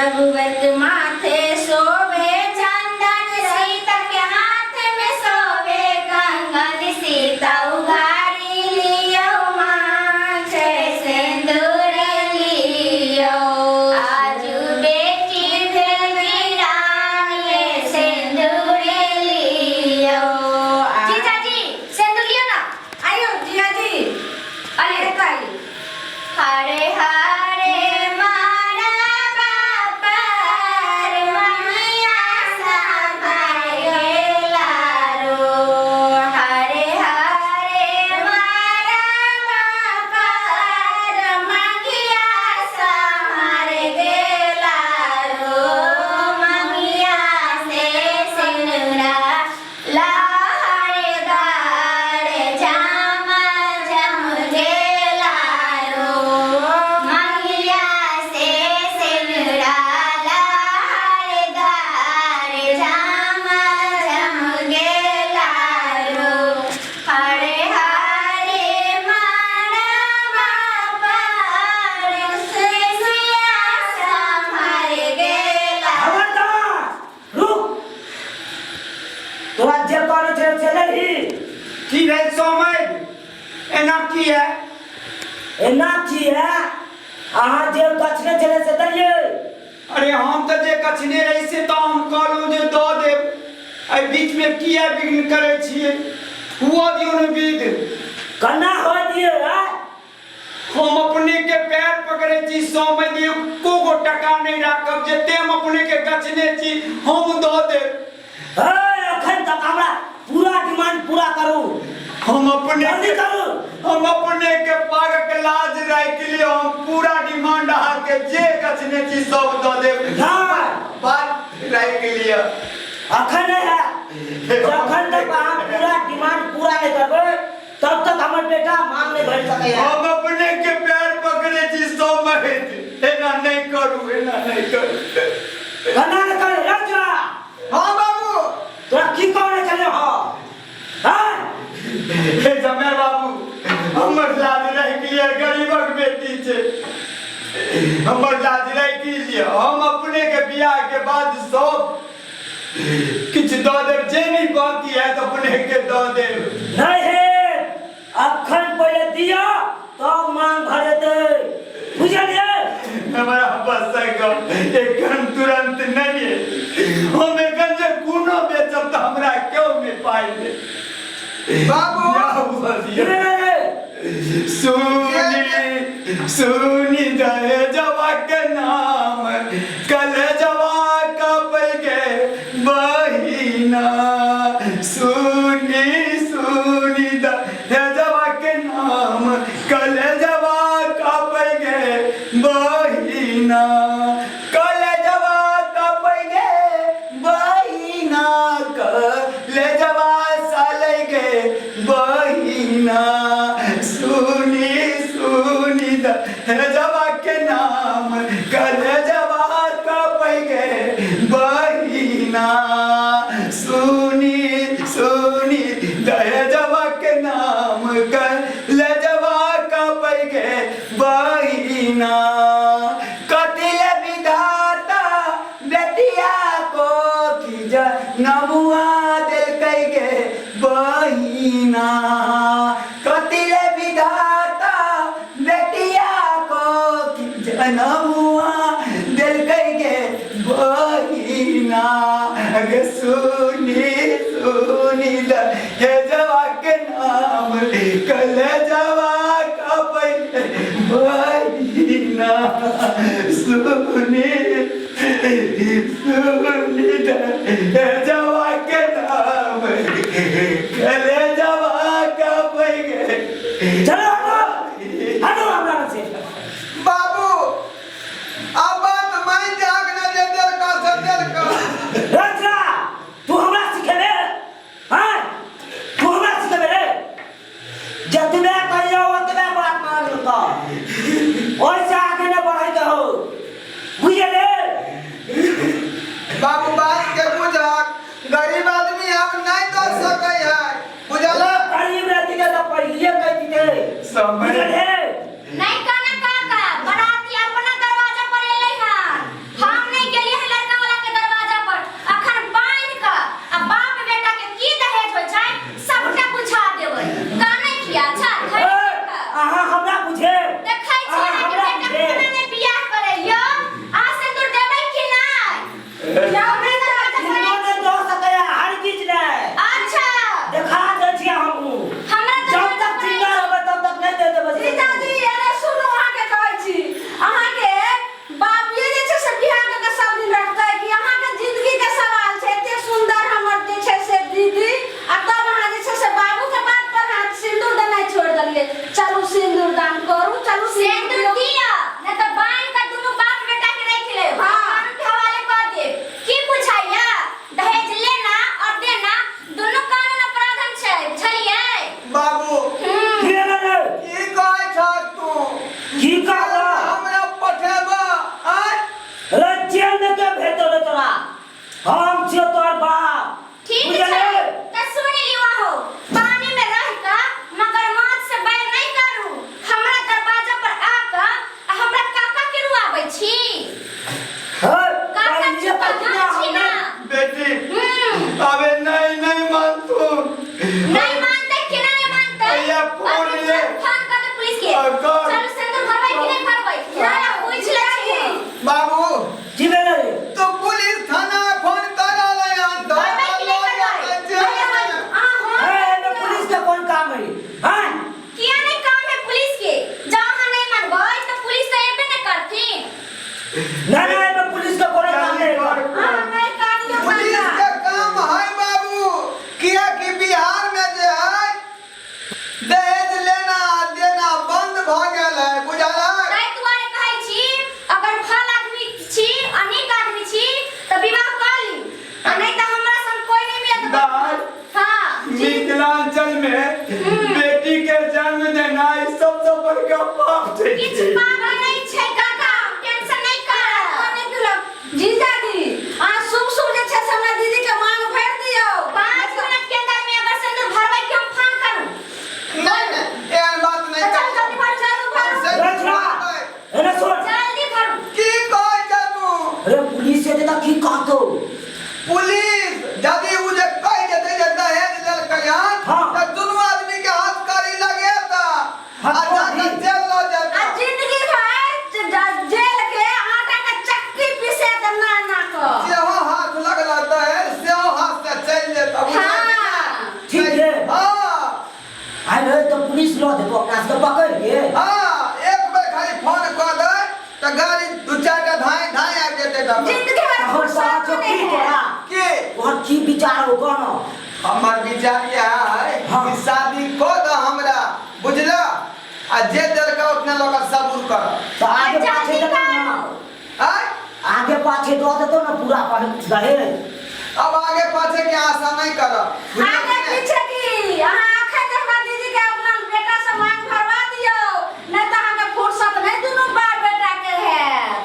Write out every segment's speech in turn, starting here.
रघुवर के माथे शोभे चंदन, सीता के हाथ में शोभे कंगन, सीता उघारी लियो माथे सिंदूर लियो, आजू बेटी भेल वीरान ये सिंदूर लियो। जीजाजी सिंदूर लियो ना। आइयो जीजाजी। अरे हरे हरे मारा बापर मैया समार गेला रो, हरे हरे मारा बापर मंगिया समार गेला रो, मंगिया से सिनुरा लहरदार जामा जम गेला रो, मंगिया से सिनुरा लहरदार जामा जम गेला रो, हरे हरे मारा बापर सिया संभर गेला। खबरदार, रुक। तोरा जे कहने छे से लेलही? की भेल समय, एना की है? एना की है, अहाँ जे गछने छले से देलियै? अरे हम तऽ जे गछने रही से तऽ हम कहलहुँ जे दऽ देब, एहि बीचमे किया विघ्न करै छियै? हुअ दियौ ने विध। केना होय दियै आँय? हम अपने के पैर पकड़े छी समय, एको गो टका नहीं राखब, जते हम अपने के गछने छी हम दऽ देब। हे, अखन तक हमरा पूरा डिमांड पूरा करू। हम अपने जल्दी करू। हम अपने के पागक लाज राखि लियौ, हम पूरा डिमांड अहाँके जे गछने छी सब दऽ देब। नहि। बात राखि लिअ। अखन नहीं है, जखन तक अहाँ पूरा डिमांड पूरा नहीं करबै तब तक हमर बेटा मांग नहीं भरि सकैया। हम अपने के पैर पकड़े छी सोमहित, एना नहीं करू, एना नहीं करू। केना नहि करू राजा? हाँ बाबू। तोरा की कहने छले? हाँ हाँ। हे जमे बाबू, हमर लाज राखि लिअ, गरीबक बेटी छै, हमर लाज राखि लिअ। हम अपने के बियाह के बाद सब किछु दऽ देब, जे नहि बाकी है तऽ अपने के दऽ देब। नहीं हे, अखन पहिले दिया तब मांग भरेतै, बुझलियै? हमरा बस एखन तुरंत नहीं है, हम एखन जे कोनो बेचब तऽ हमरा क्यों नहि पाइ देत। बाबू। रे रे रे। सुनी सुनी दहेजवा के नाम कलेजवा कपै गे बहिना, सुनी सुनी दहेजवा के नाम कलेजवा कपै गे बहिना, कलेजवा कपै गे बहिना, कलेजवा सालै गे बहिना, सुनी सुनी दहेजवा के नाम कलेजवा कपै गे बहिना, सुनी सुनी दहेजवा के नाम कलेजवा कपै गे बहिना, कतिल विधाता बेटिया को की जनमुआ देलकै गे बहिना, कतिल विधाता बेटिया को की जनमुआ देलकै गे बहिना, गे सुनी सुनी दहेजवा के नाम कलेजवा कपै बहिना, सुनी सुनी दहेजवा के नाम कलेजवा कपै गे। चलो हटो हटो हमरा से। बाबू अब बात मान जाग न जे देलका से देलका। रत्ना, तू हमरा सिखेबे? हाँ, तू हमरा सिखेबे रे? जतबे कहियो ओतबे बात मान लूँ, ओइसे आगे नहीं बढ़े के हो, बुझले? बाबू बात के बुझक, गरीब आदमी हम नहीं दऽ सकै है, बुझल? गरीब रहती तो पहले कह दीते। समय। बुझले? नहीं कहना काका, बराती अपना दरवाजा पर एलै हन, हम हैं? किया नहीं काम है पुलिस के? जब अहाँ नहीं मानबै तो पुलिस तो एबे नहीं करथिन। नहीं नहीं, एहिमे पुलिस के कोनो काम नहीं है। अहाँ नहि कानियौ। पुलिस काका के काम है बाबू, किया कि बिहार में जे है दहेज लेना देना बंद भ गेल है, बुझल है? ताहि दुआरे कहै छी, अगर भल आदमी छी, अनेक आदमी छी तऽ विवाह कऽ ली, आ नहीं तऽ हमरा संग कोई नहीं मिलत। दाय। हाँ। मिथिलांचल में बेटी के जन्म देनाइ सबसँ बड़का पाप छै। किछु पाप नहीं छै काका, टेंशन नहीं कर। नहि केलक। जीजाजी, अहाँ शुभ शुभ जे छै से हमरा दीदी के मांग भरि दियौ। 5 मिनट के अंदर में अगर सिंदूर भरबै कि हम फोन करू? नहीं नहीं, एहन बात नहीं। तऽ चल, जल्दी भरू, जल्दी भरू। से रे छोरा, एने सुन। जल्दी भरू। की कहै छै तू? अरे पुलिस एते तऽ की कहतौ? पुलिस यदि उ जे कहि देतै जे दहेज लेलकै हन, तऽ दुनू आदमी के हाथ कड़ी लगेता आ जाके जेल लऽ आ जेता। जिंदगी भरि जेल के आटा के चक्की पीसे त ना ना क। सेहो हाथ लगल दहेज सेहो हाथ से चलि जेता, बुझलियै? हाँ। ठीक है। हाँ। आइ रे, तऽ पुलिस लऽ जेतौ अपना सबके पकड़ के। हाँ, एक बेर खाली फोन कऽ दे तऽ गाड़ी दू चारिटा धाँय धाँय आबि जेतै तब। जिंदगी भरि तहन फुर्सत तोरा छौ नहि की है। तोरा की? तोहर की विचार हो, कहना। हमर विचार इएह है कि शादी कऽ दऽ हमरा, बुझलऽ? आ जे देलकै उतना लऽ कऽ सबूर कर। तऽ आगे पाछे जल्दी देतौ ना? करू। आँय? आगे पाछे दऽ देतौ ना पूरा दहेज? अब आगे पाछे के आशा नहीं करब, बुझलऽ आगे कि नहि? पीछे की, अहाँ अखन हमरा दीदी के अपना बेटा से मांग भरवा दियौ, नहीं तऽ अहाँके फुर्सत नहीं दुनू बाप बेटा के हैत।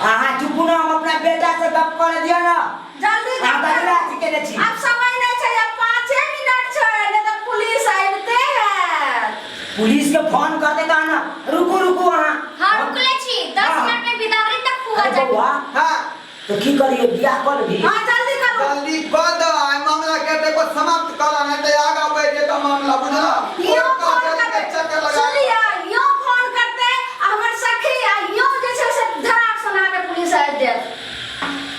अहाँ चुपू ना, हम अपना बेटा से गप करे दिअ ना। जल्दी अहाँ गप कथी करू। लए अथी केने छी? आब समय नहीं छै, आब 5 मिनट छै, नहीं तऽ पुलिस आबिते हैत। पुलिस के फोन कर देता ना। रुकू रुकू अहाँ। हाँ, रुकले छी। 10 मिनट में बिदागरी तक हुआ अरे जाए। बौआ। हाँ। तो की करिए, बियाह कर लेबही? हाँ, जल्दी करू। जल्दी कऽ दऽ, आइ मामला के देखो समाप्त कर, नहीं तऽ आगा बढ़ि जेतौ मामला, बुझलऽ? यो कोर्ट फोन कचहरी के करते चक्कर लगा। सुनिए, यो फोन करते आ हमर सखी आ यो जे छै से धराक सुना के पुलिस आबि जायत।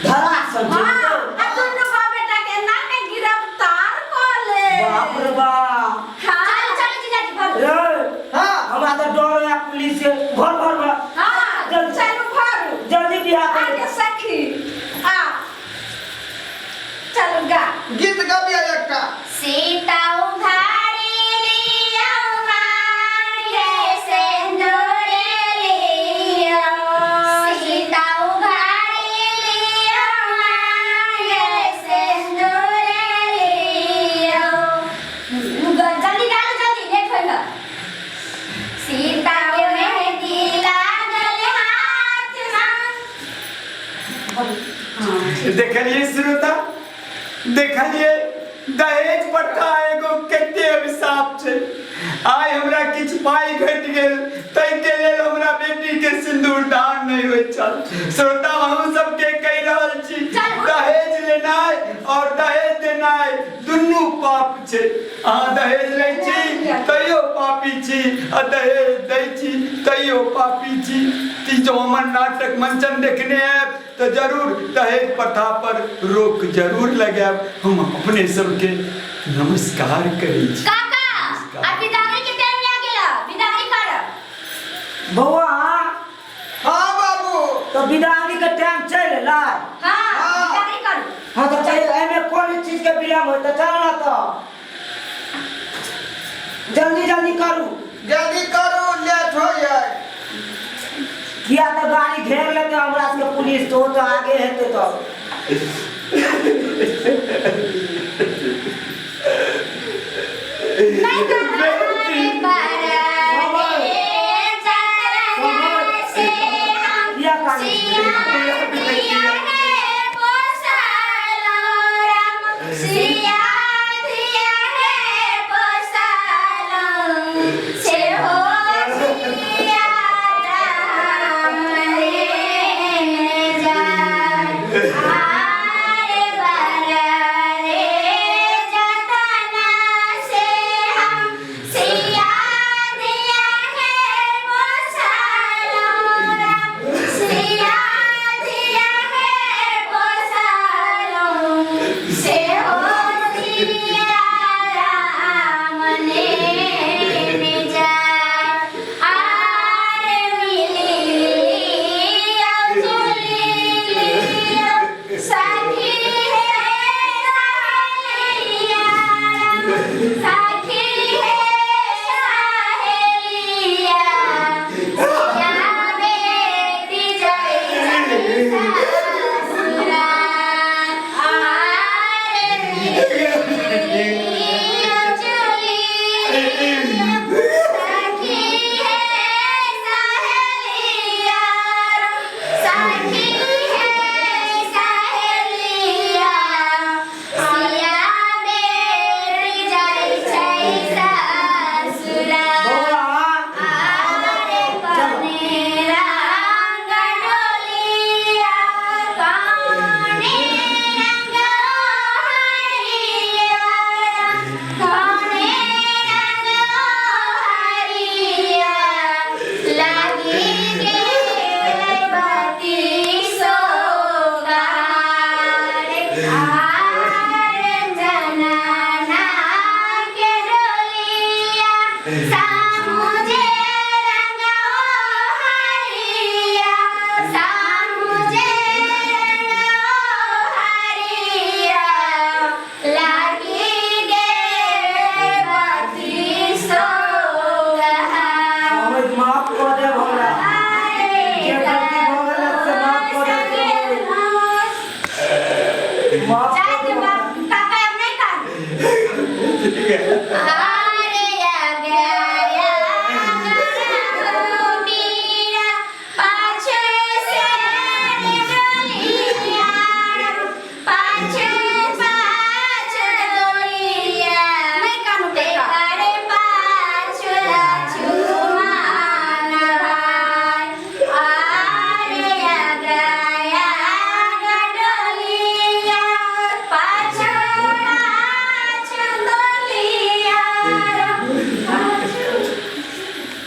धराक सन हाँ। चलि आ दुनू बाप बेटा के एना के गिरफ्तार कऽ ले। बाप रे बाप। हाँ। चलू चलू जीजाजी, भरू। रे, हाँ। हमरा तऽ डर है पुलिस से। भर भर भर। हाँ। जल्दी। चलू, भरू। जल्दी बियाह कर। आगे सखी, आ चलू गा। गीत गबिया एकटा। सीता उघारी लियौ मांगे सिंदूर लियौ, सीता उघारी लियौ मांगे सिंदूर लियौ। जल्दी डालू, जल्दी, लेट होई है। सीता के मेहंदी लागल हाथ में। देखलिए श्रोता, देखलिए दहेज प्रथा एगो कते अभिशाप छै। आइ हमरा किछु पाइ घटि गेल, ताहिके लेल हमरा बेटीके सिन्दूर दान नहि होइत छल। श्रोता, अहूँ सबके कहि रहल छी, दहेज लेनाइ और दहेज देनाइ दुनू पाप छै। अहाँ दहेज लै छी तैयो पापी छी आ दहेज दै छी तैयो पापी छी। ती जो हमर नाटक मंचन देखने आयब तऽ जरूर दहेज प्रथा पर रोक जरूर लगायब। हम अपने सबके नमस्कार करै छी। काका, आब बिदागरी के टाइम आ गेल, बिदागरी करब। बौआ। हाँ बाबू। तो बिदागरी के टाइम चलि एलै। हाँ। हाँ। बिदागरी करू। हाँ, तऽ चल, एहिमे कोन चीज के विलम्ब होय? तऽ चल ना, तऽ जल्दी जल्दी करू। जल्दी करू, लेट हो जाए। किया तऽ गाड़ी घेर लेतै हमरा सबके पुलिस, तो तऽ आगे हेतै तऽ। नहीं करना किया कानै छी? सिया धिया हे पोसालो राम, सिया धिया हे पोसालो, से हो सिया राम रे जाय आरे बरा रे जतना से हम सिया। सामुझे रंग ओ हरिया, सामुझे रंग ओ हरिया, लागी गेल बत्ती सोगहा। समझ माफ कऽ देब हमरा जे गलती भऽ गेल से माफ कऽ देब माफ जाय कऽ दे देब बाप, काका अब नहीं कान। ठीक है।